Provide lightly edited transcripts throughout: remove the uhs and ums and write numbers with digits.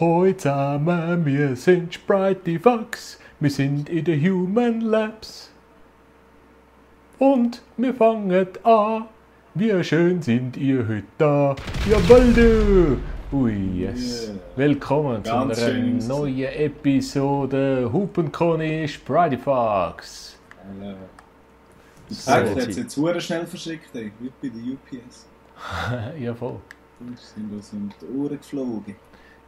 Hoi zusammen, wir sind Sprite Fox, wir sind in den Human Labs. Und wir fangen an, wie schön sind ihr heute da. Jawohl du! Ui, yes. Yeah. Willkommen zu Ganz einer schön. neuen Episode Hupenconny Sprite Fox. Die So. Päckchen hat es jetzt sehr schnell verschickt, ey, wie bei der UPS. Ja, voll. Die sind uns um die Ohren geflogen.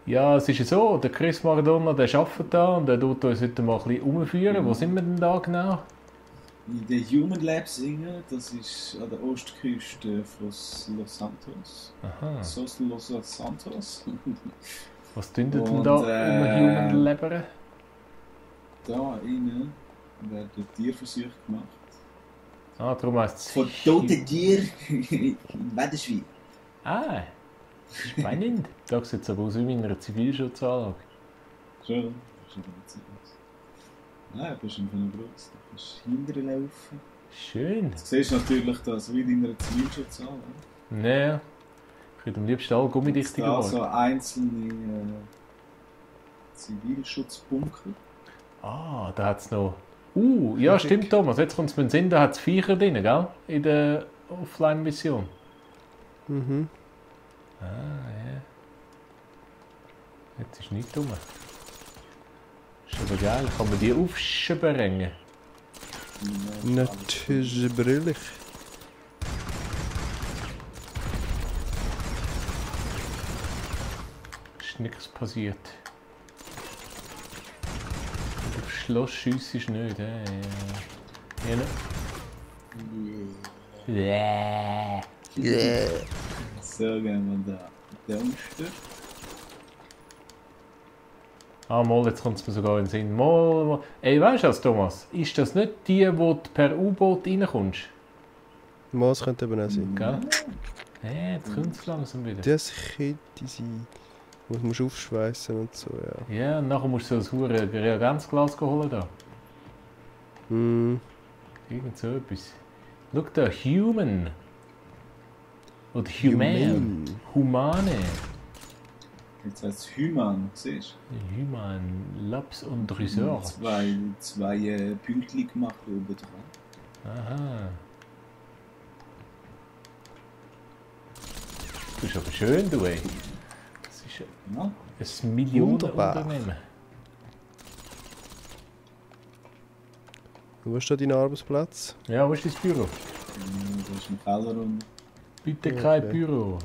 Ja, es ist ja so, der Chris Maradona, der arbeitet da und der tut uns heute mal ein bisschen umführen. Wo sind wir denn da genau? In den Human Labs, das ist an der Ostküste von Los Santos. Aha. Los Santos. Was tun denn Und, da Human Labern? Da innen werden Tierversuche gemacht. Ah, darum heisst es... Von toten Tieren in Wädenswil. Ah, spannend. Da sieht es aber aus wie in einer Zivilschutzanlage. Schon, das ist aber nicht so groß. Nein, du bist einfach noch groß. Du kannst hinterher laufen. Schön. Du siehst natürlich das wie in einer Zivilschutzanlage. Nee, ich würde am liebsten alle gummidichte Da geworden. so einzelne Zivilschutzbunker. Ah, da hat es noch... ja stimmt Thomas, jetzt kommt es mir in den Sinn, da hat es Viecher drin, gell? In der Offline-Mission. Mhm. Ah, ja. Jetzt ist nichts dumm. Ist aber geil, kann man die aufschbrengen? Natürlich. Ist nichts passiert. Auf Schloss schiessen ist nicht, Ja. Yeah. So gehen wir da. Dumpster. Ah, mal, jetzt kommt es mir sogar in den Sinn. Mal. Ey, weißt du was, Thomas? Ist das nicht die, wo du per U-Boot reinkommst? Moos könnte eben auch sein. Gell? Jetzt kommt es langsam wieder. Das könnte sein. Wo du musst aufschweissen und so, ja. Ja, und nachher musst du so ein verdammtes Reagenzglas holen da. Mm. Irgend so etwas. Schau da, Human. Oder Human. Humane. Jetzt heißt es Human, siehst Human Labs und du? Research. Zwei Pünktchen gemacht oben dran. Aha. Das ist aber schön, du ey. Das ist Ja. ein Millionenunternehmen. Wunderbar. Wo ist da dein Arbeitsplatz? Ja, wo ist dein Büro? Da ist ein Keller und Bitte Okay. kein Büro.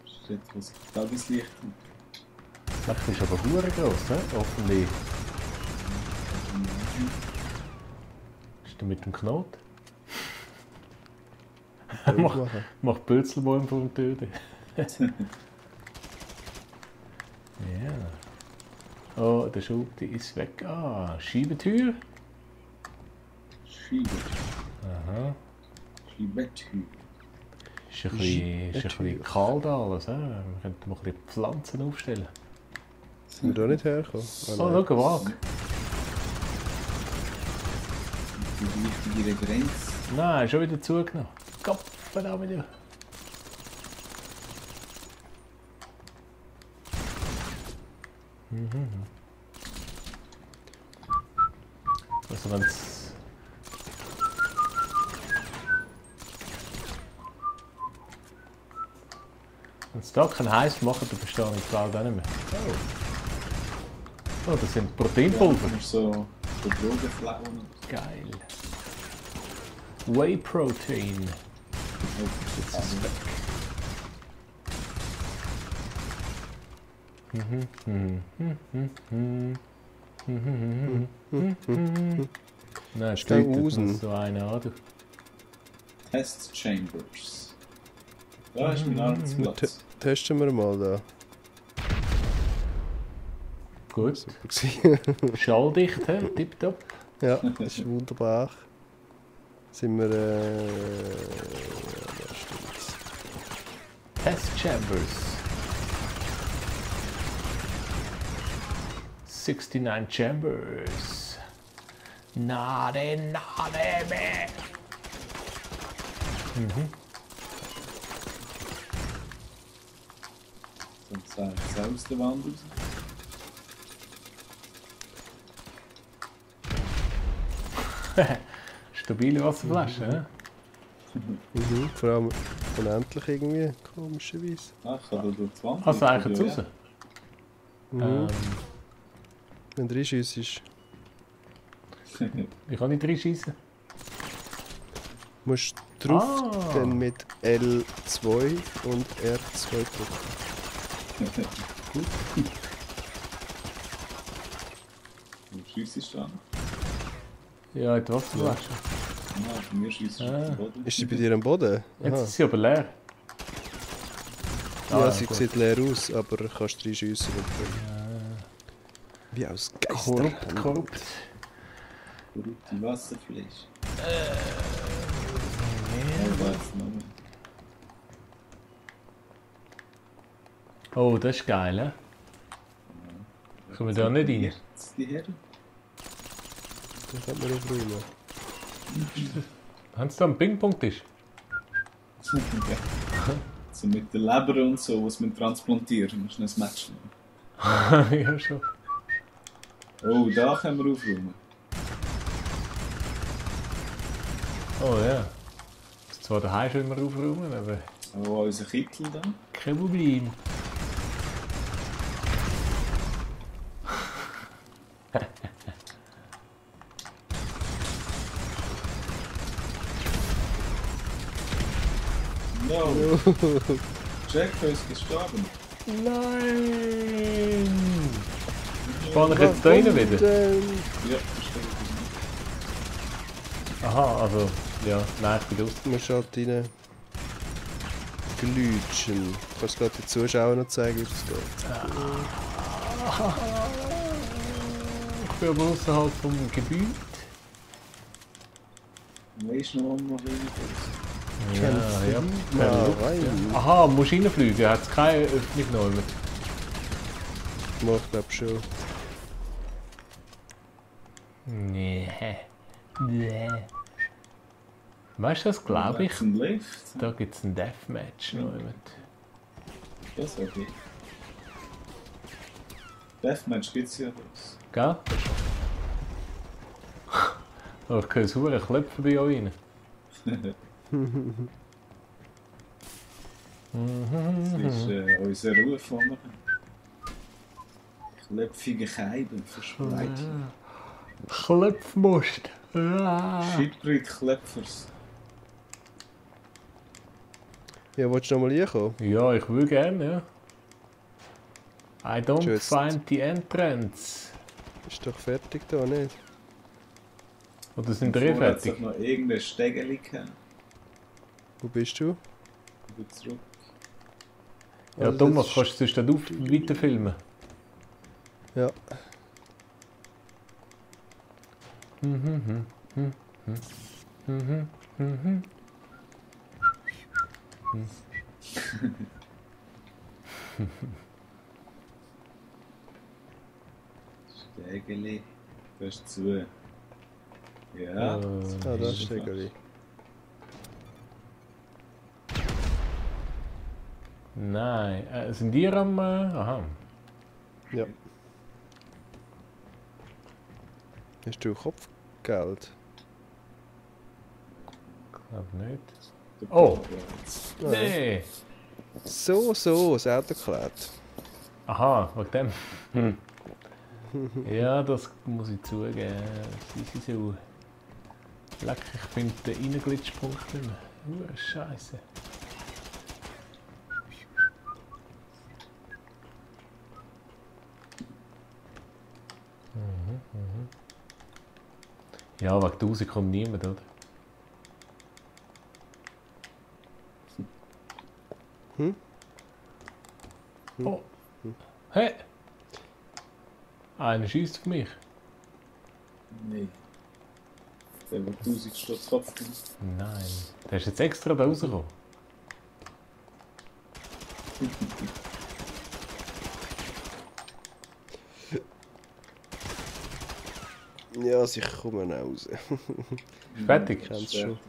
steht was Tageslicht. Das ist aber verdammt gross, ne? Hoffentlich. Ist der mit dem Knoten? Mach- Machen. Mach Pölzelbäume vom Töten. Ja. Oh, der Schulte ist weg. Ah, Schiebetür. Schiebe. Aha. Schiebetür. Ist ein bisschen kalt alles. Wir könnten mal ein bisschen Pflanzen aufstellen. Sind wir da nicht hergekommen? Oh, schau, eine Waage. Die richtige Referenz. Nein, schon wieder zugenommen. Kopf, da wieder. Also wenn's... Wenn es da keinen Heiß machen, dann verstehe ich die Welt auch nicht mehr. Oh, das sind Proteinpulver. Ja, so Drogenflauen. Geil. Whey Protein. Nein, Stell steht raus. so eine an. Du. Test Chambers. Da ist mein Arbeitsplatz. Testen wir mal da. Gut. Super gewesen. Schalldicht, tipptopp. Ja, das ist wunderbar. Sind wir. Ja, da stimmt's. Test Chambers. 69 Chambers. Nade, me. Steigt es aus der Wand raus. Stabile Wasserflasche, hä? Vor allem unendlich irgendwie, komischerweise. Ach, kann da durch die Wand? Also eigentlich raus. Wenn du reinschiessest, Ich kann nicht reinschießen. musst du drauf Ah. dann mit L2 und R2 drücken. Wo schiessest du an? Ja, in die Wasserflasche. Ah, bei mir schiessest du auf den Boden. Ist sie bei dir am Boden? Jetzt Aha. ist sie aber leer. Ja, Ah, sie gut. sieht leer aus, aber kannst reinschiessen. Wie aus Geister. Korrupt. Korrupte Wasserfläche. Ja. Oh, weiß noch nicht. Oh, das ist geil, hä? Kommen wir da nicht rein? Jetzt die Herren. Dann kann man aufräumen. Haben Sie da einen Ping-Pong-Tisch? So mit der Leber und so, was wir transplantieren, musst du ein Match nehmen. Ja, schon. Oh, da können wir aufräumen. Oh ja. Das ist zwar daheim schon immer aufräumen, aber Oh, unser Kittel da. kein Problem. No! Jack ist gestorben. Nein! Spann ich jetzt da rein wieder? Ja, verstehe ich. Aha, also, ja, nein, ich bin raus. Du musst halt rein glütschen. Du kannst gerade den Zuschauern noch zeigen, wie es geht. Ich bin aber außerhalb vom Gebiet. Weißt du noch mal rein? Ja, ja. Ja, rein. Aha, musst du reinfliegen? Hat es keine Öffnung noch mehr? Ich glaube schon. Nee. Nee. Weißt du, das glaube ich? Ein Lift. Da gibt es ein Deathmatch noch mit. Das ist okay. Deathmatch gibt's ja das. Gell? Oh, ich kann sauer klopfen bei euch rein. Das ist unser Ruf, den wir haben. Klöpfige Scheiben verspreiten. Klopfmust. Ah. Schildbreit-Klöpfers. Ja, willst du noch mal reinkommen? Ja, ich will gerne, ja. I don't Tschüss. find the entrance. Ist doch fertig da, nicht? Oder sind wir eh Vorher hat es fertig? noch irgendein Stegeli gehabt. Wo bist du? Wieder zurück. Ja, Also, Thomas, das kannst du sonst dann weiterfilmen? Ja. Stegeli. Das ist zu. Ja. Ah, das ist Stegeli. Nein. Sind die am... aha. Ja. Hast du Kopfgeld? Ich glaube nicht. Der Oh. Platz. Ja. Nee. So, das Auto geklärt. Aha, wegen dem. Ja, das muss ich zugeben. Sie sind so... Leck, ich finde den Reinglitschpunkt nicht mehr. Scheiße. Ja, wegen 1000 kommt niemand, oder? Oh. Hey! Einer schießt auf mich. Nein. Der wird 1000 Stutz Kopf gemacht. Nein. Der ist jetzt extra da rausgekommen. Ja, also ich komme noch raus. Fertig? Kennst du schon?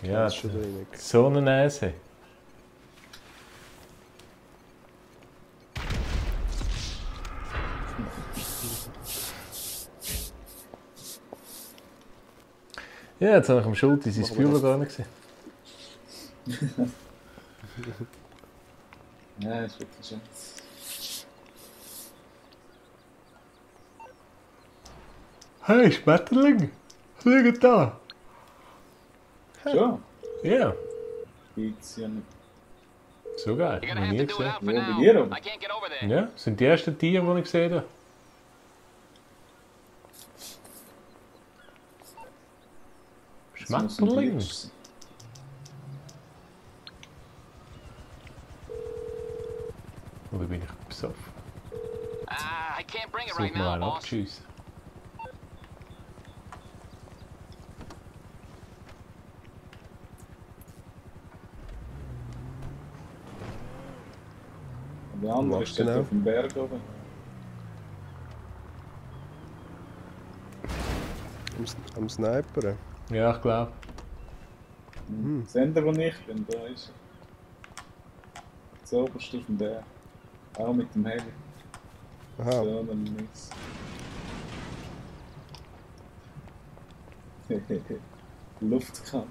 Ja, Kennst schon drin. so eine Nase. Ja, jetzt habe ich am Schulti sein Machen wir Büro gar nicht gesehen. Ja, ist wirklich schön. Hey, Schmetterling! Schau da! Schon? Ja, Gibt's ja nicht. so geil. You're Noch gonna nie have to do it gesehen. out for Wo now. bei dir oben? I can't get over there. Ja, das sind die ersten Tiere, die ich gesehen habe. Das muss ein Schmetterling! Glitch sein. Oder bin ich besoffen? I can't bring it Such right mal now, einen boss. abschiessen. Und der andere Was steht genau? auf dem Berg oben. Am Sniperen. Ja, ich glaube. Das Ende, wo ich bin, da ist er. Das oberste auf dem Berg. Auch mit dem Heli. Aha. So, dann links. Luftkampf.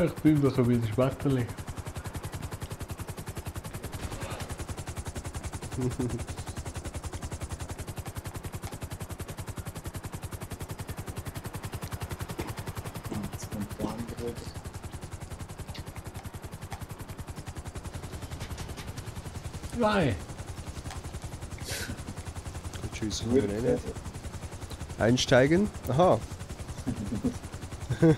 Ich bin doch ein bisschen Schmetterling. Jetzt kommt der andere wieder. Nein! Gut, tschüss. Gut, haben wir eh nicht. Einsteigen. Aha. Ja.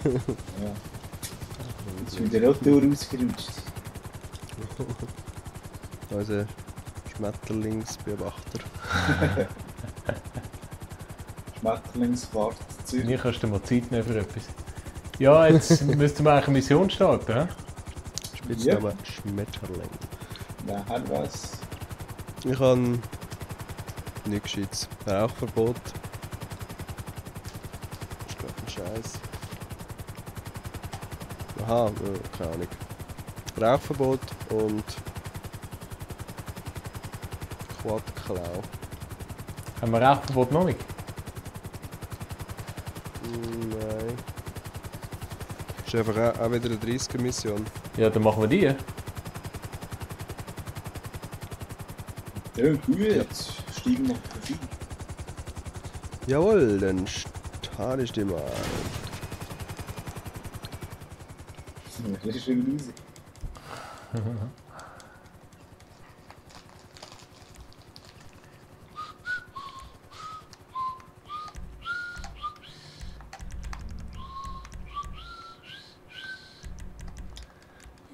Jetzt ist wieder auch die Tür ausgerutscht. Also Schmetterlingsbeobachter. Schmetterlingsfahrt Zürich. Mir kannst du mal Zeit nehmen für etwas. Ja, jetzt müssten wir eigentlich eine Mission starten, hä? Spitzname Schmetterling. Wer hat was? Ich habe nichts Gescheites. Rauchverbot. Das ist glaube ich ein Scheiß. Aha, keine Ahnung. Rauchverbot und Quadklau. Haben wir Rauchverbot noch nicht? Nein. Das ist einfach auch wieder eine 30er-Mission. Ja, dann machen wir die. Ja, gut, jetzt steigen wir auf ein. Jawohl, dann starte ich die mal. Das ist schön easy.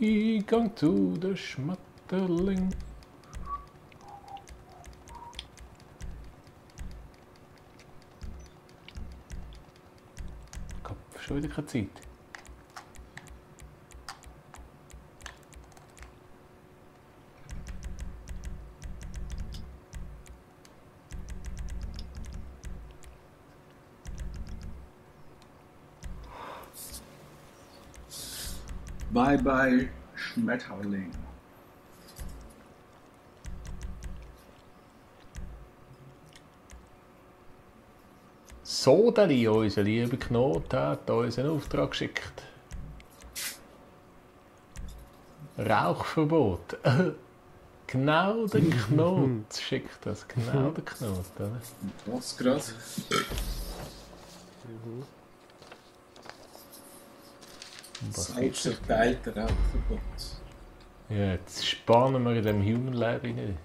Eingang zu der Schmetterling. Kopf, schon wieder keine Zeit. Bye bye, Schmetterling. So, Dali, unser lieber Knot hat uns einen Auftrag geschickt. Rauchverbot. Genau der Knot schickt das. Genau der Knot, oder? Was gerade? Was gibt's? Selbsterteilter Rauchverbot. Ja, jetzt spannen wir in dem Human Lab rein.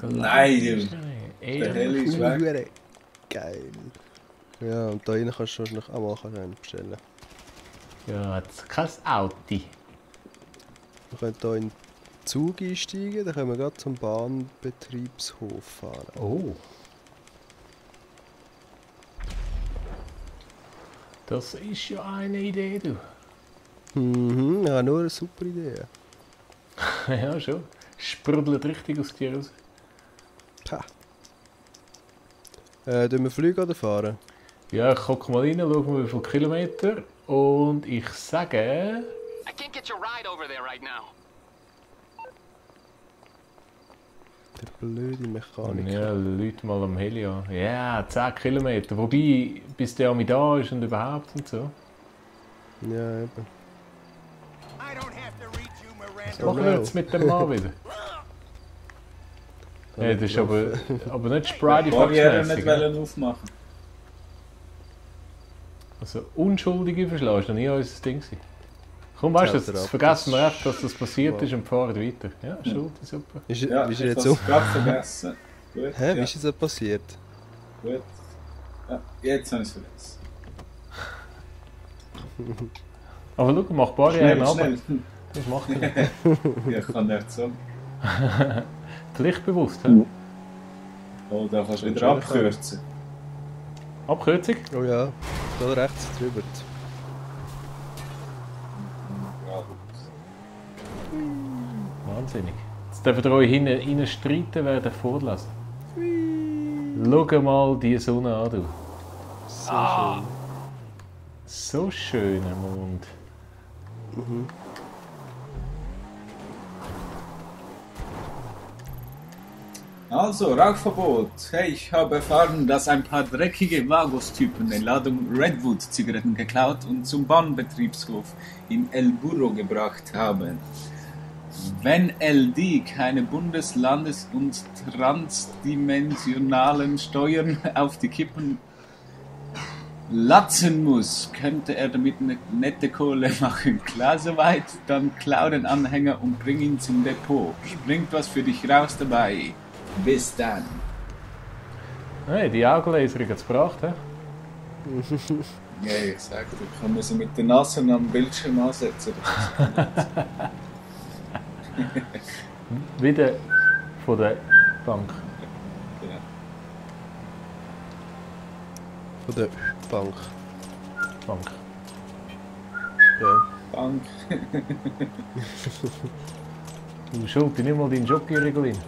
Nein, du. Der Heli ist weg. Hure geil. Ja, und da rein kannst du noch einmal einen bestellen. Ja, jetzt kein Auto. Wir können hier in den Zug einsteigen, dann können wir gerade zum Bahnbetriebshof fahren. Oh. Das ist ja eine Idee, du. Mhm, habe nur eine super Idee. Ja, schon. Sprudelt richtig aus dir raus. Pah. Tun wir fliegen oder fahren? Ja, ich gucke mal rein, schauen wir wie viele Kilometer. Und ich sage... I can't get your ride over there right now. Der blöde Mechaniker. Ja, Leute mal am Heli an. Ja, 10 Kilometer. Wobei, bis der mit da ist und überhaupt und so. Ja, eben. I don't have to read you, Miranda. Oh, Machen wir no. jetzt mit dem Mann wieder. Ja, das ist aber nicht Sprite Barriere nicht Fox-mässig. wollen aufmachen. Also unschuldige Verschlag ist noch nie unser Ding gewesen. Komm, weißt du, Zählt er das ab, vergessen wir das echt, dass das passiert ist und fahren weiter. Ja, Schuld, super. Ist, Ja, wie ist er ich jetzt habe so? es gerade vergessen. Gut, Hä, wie ja, ist das passiert? gut. Ja, jetzt habe ich es vergessen. Aber schau, mach Barrieren Schnell, runter. schnell. Das macht er. Ja, ich kann nicht so. Pflichtbewusst, hä? Oh, da kannst du wieder Schon abkürzen. Abkürzung? Oh ja, da rechts drüber. Wahnsinnig. Jetzt dürft ihr euch hinten streiten, wer den vorlassen. Schau mal die Sonne an, du. So schön. So schöner Mond. Also, Rauchverbot. Hey, ich habe erfahren, dass ein paar dreckige Vagos-Typen eine Ladung Redwood-Zigaretten geklaut und zum Bahnbetriebshof in El Burro gebracht haben. Wenn LD keine Bundes-, Landes- und transdimensionalen Steuern auf die Kippen latzen muss, könnte er damit eine nette Kohle machen. Klar soweit, dann klau den Anhänger und bring ihn zum Depot. Springt was für dich raus dabei. Bis dann. Hey, die Augenlaser hat es gebracht, hä? Ja, ich sag dir, ich kann sie mit den Nasen am Bildschirm ansetzen. Wieder von der Bank. Ja. Von der Bank. Bank. Ja. Dank. Du schuld nicht mal deinen Jockey regeln.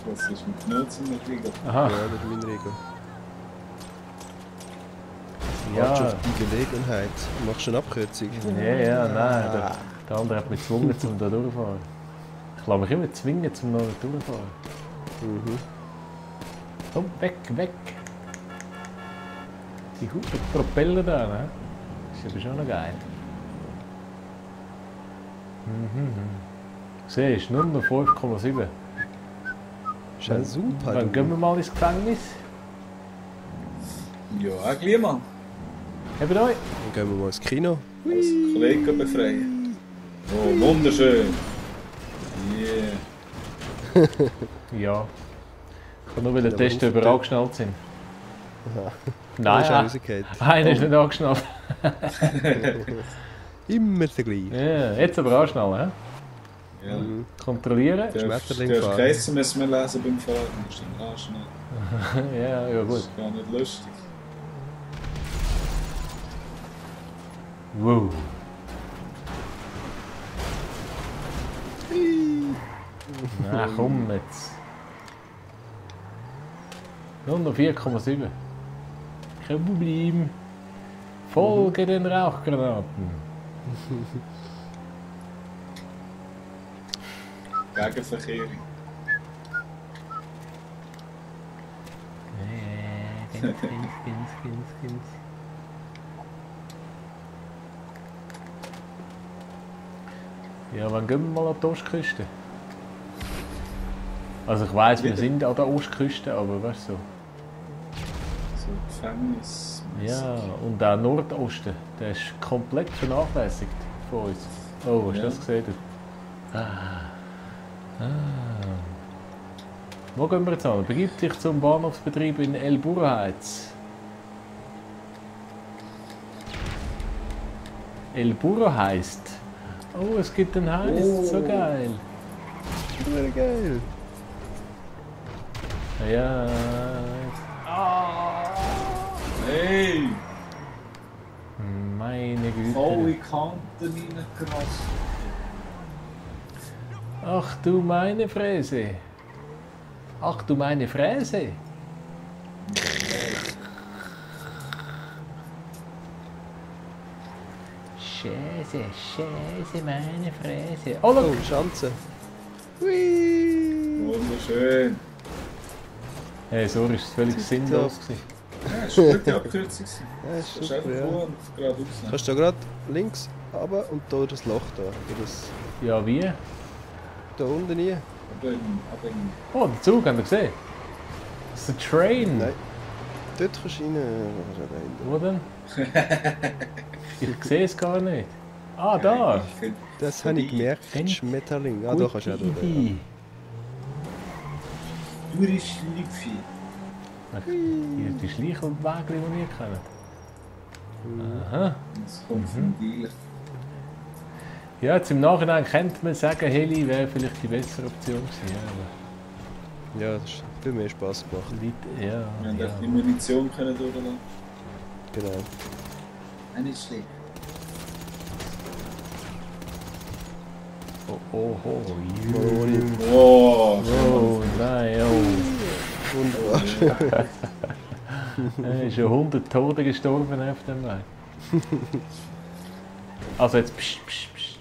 Was ist mit Knoten nicht wieder? Aha, Ja, das ist mein Regel. ja. Wartest auf die Gelegenheit. Machst du eine Abkürzung? Ja, nein. Der andere hat mich gezwungen, um da durchzufahren. Ich lasse mich immer zwingen, um da durchzufahren. Mhm. Komm, weg, weg. Die guten Propeller da, ne? Ist aber schon noch geil. Siehst du, nur noch 5,7. Ist ja super. Dann gehen wir mal ins Gefängnis. Ja, gleich mal. Habt ihr euch? Dann gehen wir mal ins Kino. Als Kollegen befreien. Oh, wunderschön. Yeah. Ja. Ich kann nur wieder Ja, testen, ob warum? wir angeschnallt sind. Aha. Nein, Ist er rausgefallen. einer ist nicht angeschnallt. Immer der gleiche. Ja, jetzt aber anschnallen, hä? Ja. Kontrollieren. Schmetterling Der fahren. Käse müssen wir lesen beim Fahren. Musst du den anschneiden. Ja, ja Das gut. ist gar nicht lustig. Wow. Na komm jetzt. Nur noch 4,7. Kein Problem. Folge den Rauchgranaten. Gegenverkehrung. Skins. Ja, wann gehen wir mal an die Ostküste? Also ich weiss, wir Wieder? sind an der Ostküste, aber weißt du. So Gefängnis. Ja, und auch Nordosten, der ist komplett vernachlässigt von uns. Oh, hast du Ja. das gesehen? Wo gehen wir jetzt an? Begib dich zum Bahnhofsbetrieb in El Burro Heights. El Burro heisst. Oh, es gibt einen Heist, so geil. Wäre geil. Ja. Hey! Meine Güte. Volle Kanten reingekratzt. Ach du meine Fräse. Ach du meine Fräse. Scheiße, Scheiße, meine Fräse. Oh, Oh, look. Schanze. Hui. Wunderschön. Hey, so ist es völlig sinnlos gewesen. Ja, das war eine gute Abkürzung. Ja, ist Das ist super, einfach ja. vor und geradeaus. Kannst du da gerade links runter und da das Loch da. Oder das, Ja, wie? da unten nie. Abhängen. Oh, der Zug, habt ihr gesehen? Das ist ein Train. Nein. Dort kannst du rein. Wo denn? Ich sehe es gar nicht. Ah, da. Ich finde, Das habe ich gemerkt. Schmetterling. Ah, da kannst du auch Gute durch. Idee. Durchschlüpfi. Hier die Schleichelwege, die wir kennen. Aha. Das kommt vom Deal. Ja, jetzt im Nachhinein könnte man sagen, Heli wäre vielleicht die bessere Option gewesen. Ja, das hat viel mehr Spass gemacht. Aber weit, ja, Wir haben ja. auch die Munition können durchlassen. Genau. Nicht schlecht. Oh, oh, oh. Wow. Oh, nein, oh. Wunderbar. Er ist schon 100 Tote gestorben auf dem Weg. Also jetzt psch, psch, psch.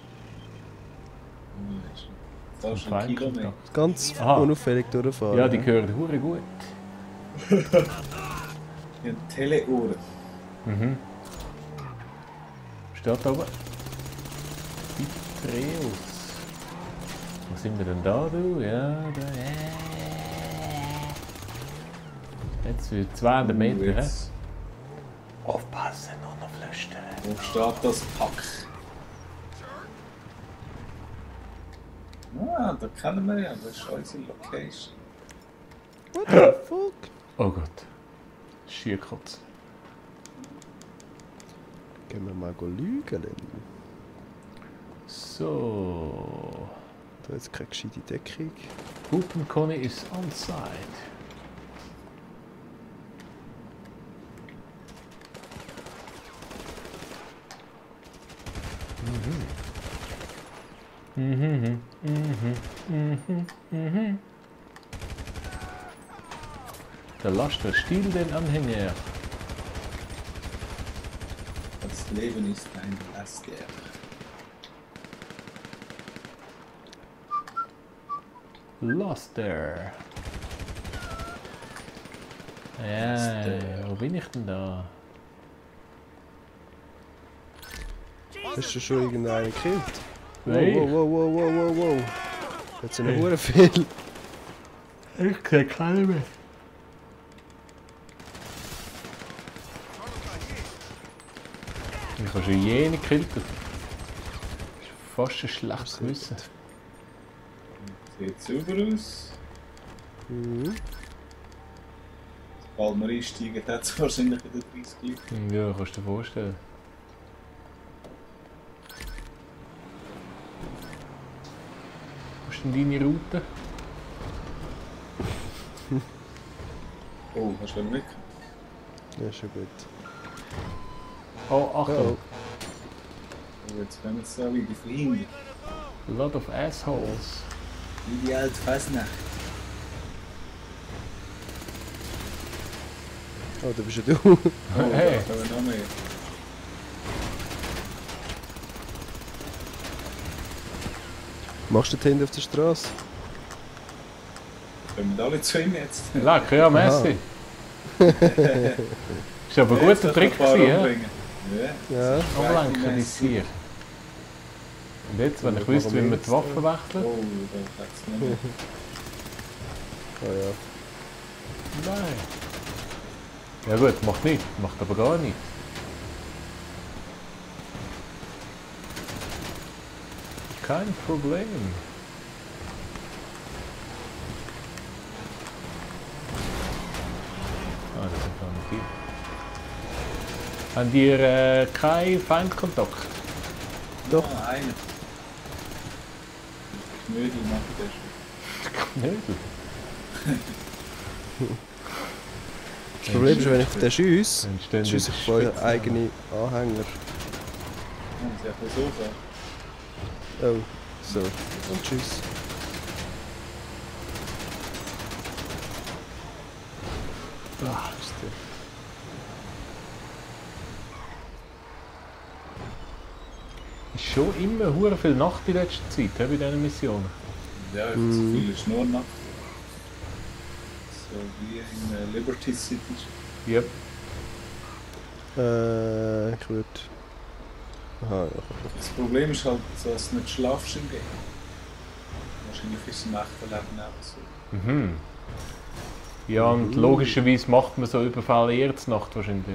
Da ist ein Kilometer. Ganz Aha. unauffällig durchfahren. Ja, die gehören hure gut. Ja, Teleohren. Mhm. Steht da oben. Pitreus. Wo sind wir denn da, du? Ja, da. Jetzt für 200 Meter, hä? Jetzt. Aufpassen, noch flüstern. Wo steht das Pack? Ah, da kennen wir ja. Das ist unsere Location. What the fuck? Oh Gott. Schierkotz. Gehen wir mal lügen. So. Da jetzt keine gescheite Deckung. Hupenconny ist on site. Der Laster Stiel den Anhänger. Das Leben ist ein Laster. Laster. Ja, wo bin ich denn da? Hast du schon irgendeinen gekillt? Wow, Nein. wow, wow, wow, wow, wow, wow. Jetzt sind noch viel. Ich sehe keinen mehr. Ich habe schon jene gekillt. Das ist fast ein schlechtes Gewissen. Sieht sauber aus. Mhm. Sobald wir einsteigen, hat es wahrscheinlich wieder 30 Leute. Ja, kannst du dir vorstellen. Was ist denn deine Route? Oh, hast du einen Blick? Ja, schon gut. Oh, Achtung. Oh, jetzt kommen sie da wieder von hinten. A lot of assholes. Wie die alte Fasnacht. Oh, da bist ja du. Oh, Hey. da kommen noch mehr. Machst du die Hände auf der Straße? Kommen alle zu ihm jetzt? Lecker, ja, merci. Ist aber ein guter Trick gewesen, ja? Ja. Ja. Umlenken ins Tier. Und jetzt, wenn ich wüsste, wie man die Waffen wechselt? Oh, da hat's noch mehr. Oh ja. Nein. Ja gut, macht nichts. Macht aber gar nichts. Kein Problem. Ah, das sind gar nicht die. Habt ihr keinen Feindkontakt? Doch. Ah, einer. Knödel macht der schon. Knödel. Das Problem ist, wenn ich den schiesse, Dann stehen schiesse ich voll eigene Anhänger. Und ja, so fahren. Oh, so. Und tschüss. Ah, ist der. Ist schon immer hure viel Nacht in letzter Zeit, bei diesen Missionen. Ja, ich habe zu viele Schnurrnacht. So wie in Liberty City. Yep. Ich würde. Aha, ja. Das Problem ist halt, dass du nicht schlafst im Game. Wahrscheinlich ist es Nachtleben auch so. Mhm. Ja, und logischerweise macht man so Überfall eher zur Nacht wahrscheinlich. Ja.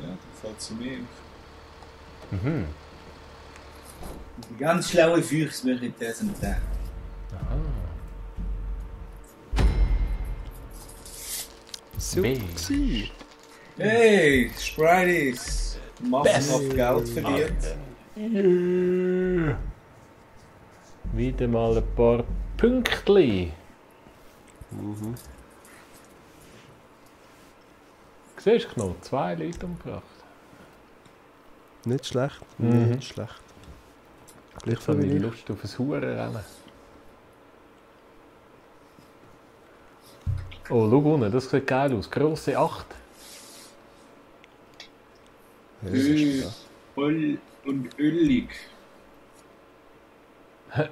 Ja, dann fällt es mir auf. Mhm. Die ganz schlaue Füchse machen das am Tag. So Weh. gewesen. Hey, Sprites! Massenhaft Geld verdient. Yeah. Wieder mal ein paar Pünktli. Siehst du noch? 2 Leute umgebracht. Nicht schlecht. Mhm. Nicht schlecht. Gleich Ich habe für mich. Lust auf ein Hurenrennen. Oh, schau unten, das sieht geil aus. Grosse 8. Öl und ölig.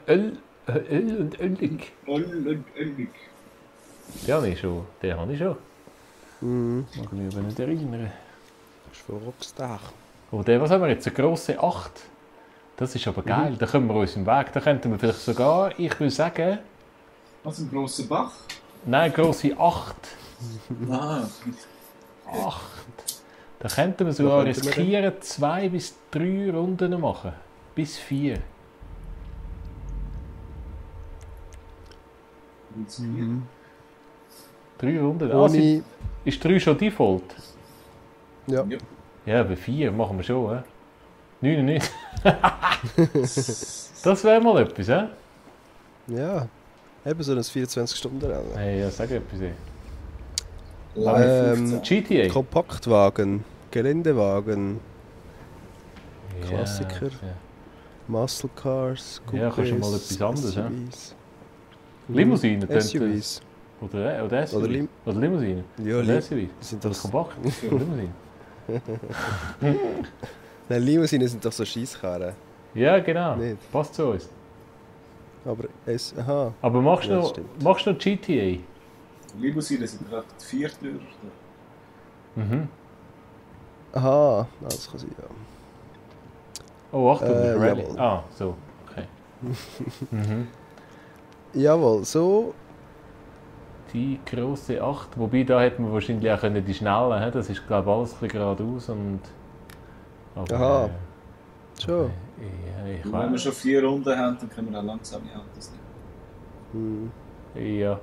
Öl und ölig. Öl und ölig. Den habe ich schon. Den habe ich schon. Mhm. Mag mich aber nicht erinnern. Das ist von Rockstar. Oh, der, was haben wir jetzt? Eine grosse 8. Das ist aber geil. Da können wir uns im Weg. Da könnten wir vielleicht sogar, ich will sagen, Was, ein grosser Bach? nein, grosse 8. Ah, 8. Da könnten wir sogar könnten wir riskieren, 2 bis 3 Runden machen. Bis 4. Mhm. 3 Runden. Ohne. Ist 3 schon Default? Ja. Ja. Ja, bei 4 machen wir schon, hä? 99. Das wäre mal etwas, hä? Ja. Eben so ein 24-Stunden-Rennen. Hey, ja, sag etwas, ey. Live 15. GTA. Kompaktwagen, Geländewagen, Ja, Klassiker. Ja. Muscle Cars, Ja, kannst du mal etwas anderes, ja? SUVs. Limousinen, SUVs. Oder SUV. Oder Oder Limousinen. Ja, Oder SUV. sind Das das. kompakt. Limousinen. Nein, Limousinen sind doch so Scheisskarren. Ja, genau. Nicht. Passt zu uns. Aber aha. Aber machst du Ja, das noch, stimmt. machst du noch GTA? Limousinen sind gerade 4 Türen. Mhm. Aha, das kann sein, ja. Oh, Achtung, Rallye. jawohl. Ah, so. Okay. Mhm. Jawohl, so. Die grosse 8. Wobei, da hätten wir wahrscheinlich auch können die schnellen. He? Das ist, glaube ich, alles ein bisschen geradeaus. Und, aber, Aha. Schon. Ich Und wenn wir weiß. schon 4 Runden haben, dann können wir auch langsam Autos nehmen. Hm. Ja.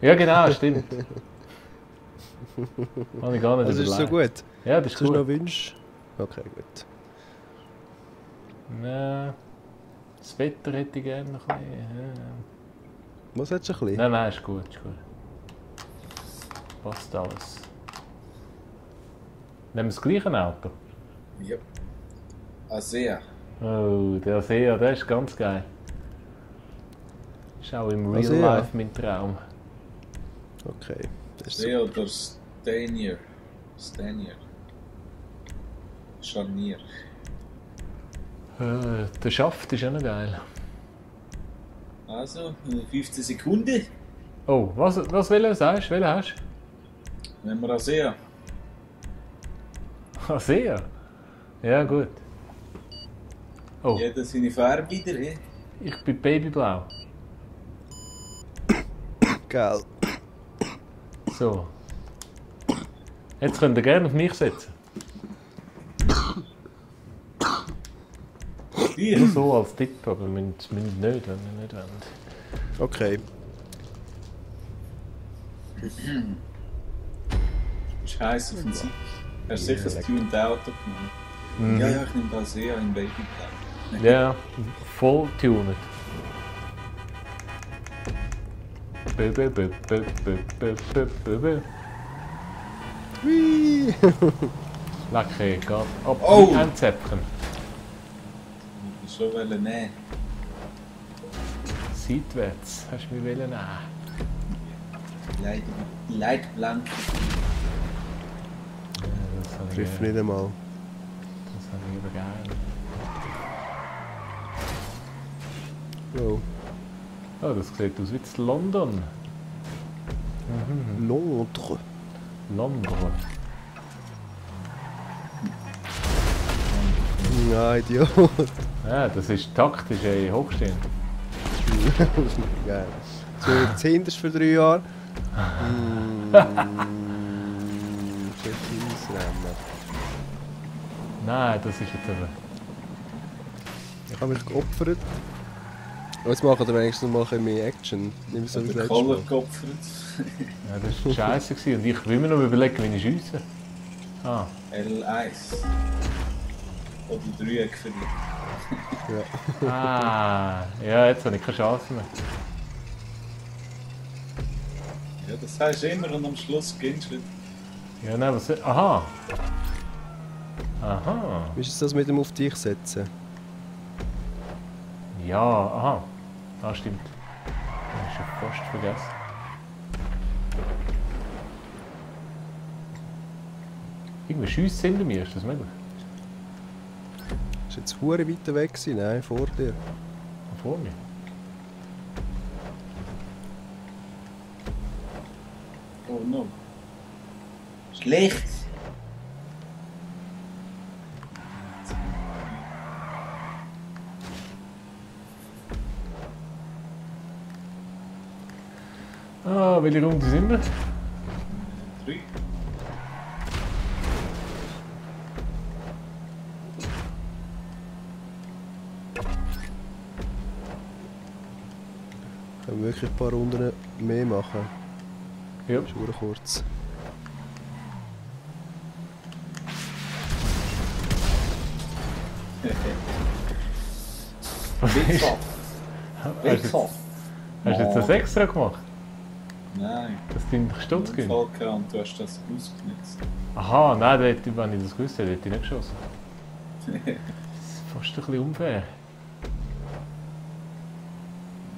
Ja, genau, stimmt. Habe ich gar nicht Also ist so überlegt. gut. Ja, das ist Hast du noch gut. Wünsche? Okay, gut. Ja, das Wetter hätte ich gerne noch ein bisschen. Was hättest du ein bisschen? Nein, nein, ist gut, ist gut. Passt alles. Nehmen wir das gleiche Auto? Ja. Asea. Oh, der Asea, der ist ganz geil. Ist auch im Real Asea? Life mein Traum. Okay. Das ist Asea oder Stanier. Stanier. Scharnier. Der Schaft ist auch noch geil. Also, 15 Sekunden. Oh, was welchen sagst du? Welchen hast Nehmen wir Asea. du? Asea? Ja, gut. Oh, Jeder seine Farbe wieder, he? ich bin Babyblau. geil. So. Jetzt könnt ihr gerne auf mich setzen. Dir. Nur so als Tipp, aber wir müssen nicht, wenn wir nicht wollen. Okay. Ist heiß auf den Sieg. Hast du sicher das tuned Auto genommen? Ja, ja, ich nehme das Asea im Babyblau. Ja, voll tuned. Bö, bö, bö, bö, bö, bö, bö, bö, bö. Hui. Lecker, geht ab. Oh! Wie ein Zäpfchen. Ich schon wollen nehmen. Seitwärts. Hast du mich nehmen? Leitplanke. Ja, das habe ich, Trifft nicht einmal. das habe ich aber gerne. Oh. Oh, das sieht aus wie in London. Londres. London. Nein, Idiot. Ja, das ist taktisch hochstehend. Geil. So jetzt hinterst für 3 Jahre. Rennen. Nein, das ist jetzt aber... Ich habe mich geopfert. Und jetzt machen wir wenigstens mal ein bisschen mehr Action. Nicht mehr so wie das Der letzte Koller Mal. geopfert. Ja, das war scheiße gewesen. Und ich will mir noch überlegen, wie ich schiesse. Ah, L1. Oder Dreieck verliert. ja, jetzt habe ich keine Chance mehr. Ja, das heißt immer und am Schluss gewinnst du. Ja, nein, was... Aha! Aha! Wie ist es das mit dem auf dich setzen? Ja, aha. Ah, stimmt. Das ist schon fast vergessen. Irgendwie Schüsse hinter mir, ist das möglich? Ist jetzt hure weiter weg gewesen? Nein, vor dir. Vor mir? Oh no. Schlecht! Ah, welche Runde sind wir? 3. Können wir wirklich ein paar Runden mehr machen? Ja. Ist hure kurz. Wegfall. Wegfall. Hast du jetzt das extra gemacht? Nein. Dass dein Sturz ging? Unfall und du hast das ausgenutzt. Aha, nein, wenn ich das gewusst hätte, hätte ich nicht geschossen. Das ist fast ein bisschen unfair.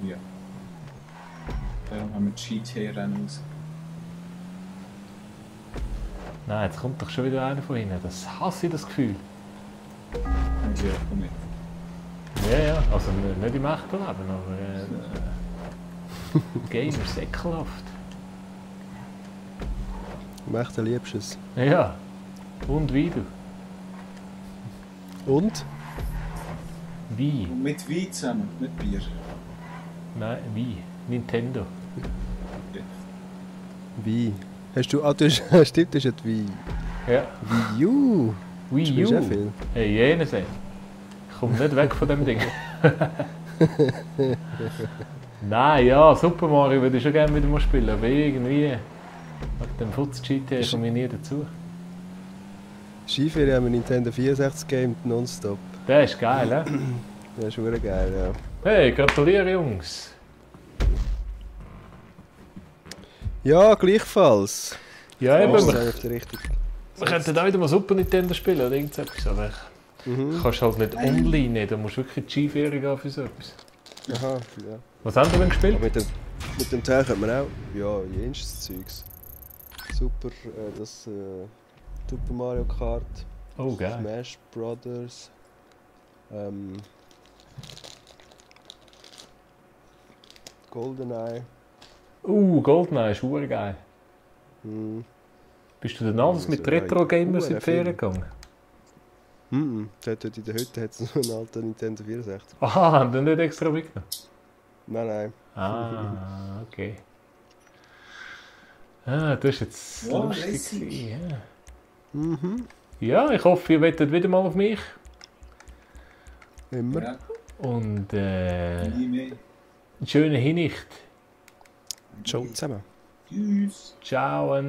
Ja. Darum haben wir GTA-Rennen raus. Nein, jetzt kommt doch schon wieder einer von hinten. Das hasse ich, das Gefühl. Ja, komm mit. Ja, also nicht im echten Leben, aber Gamer ist ekelhaft. Im echten liebst du es. Ja, und wie du? Und? Wie? Und mit Wein zusammen, nicht Bier. Nein, wie? Nintendo. Ja. Wie? Hast du... Ah, du hast... Stimmt, das ist die Wii. Ja, Wii U. Wii Spielst du auch U. viel? Hey, jene sehen. Ich komme nicht weg von dem Ding. Nein, ja, Super Mario würde ich schon gerne wieder mal spielen, aber irgendwie... Mit dem Futz-GTA komme ich nie dazu. Skiferien haben wir Nintendo 64 gamed nonstop. Der ist geil, hä? Das ist hure geil, ja. Hey, gratuliere Jungs! Ja, gleichfalls. Ja, eben, Das ist wir eigentlich der richtige. könnten auch wieder mal Super Nintendo spielen oder irgendetwas, aber du kannst halt nicht online, da musst du wirklich in die Skiferien gehen für so etwas. Aha, ja. Was haben wir denn gespielt? Aber mit dem Teil könnte man auch, ja, jenes Zeugs. Super, das Super Mario Kart, Oh, geil. Smash Brothers, GoldenEye. GoldenEye ist geil. Hm. Bist du denn alles mit Also, Retro-Gamers in die viel. Ferien gegangen? Dort in der Hütte hat es so einen alten Nintendo 64. Aha, haben die nicht extra mitgenommen? Nein, nein. Ah, okay. Ah, das ist jetzt Ja, lustig lässig. gewesen, ja. Mhm. Ja, ich hoffe, ihr wettet wieder mal auf mich. Immer. Ja, Und nie mehr. eine schöne Hinnicht. Ciao zusammen. Tschüss. Ciao.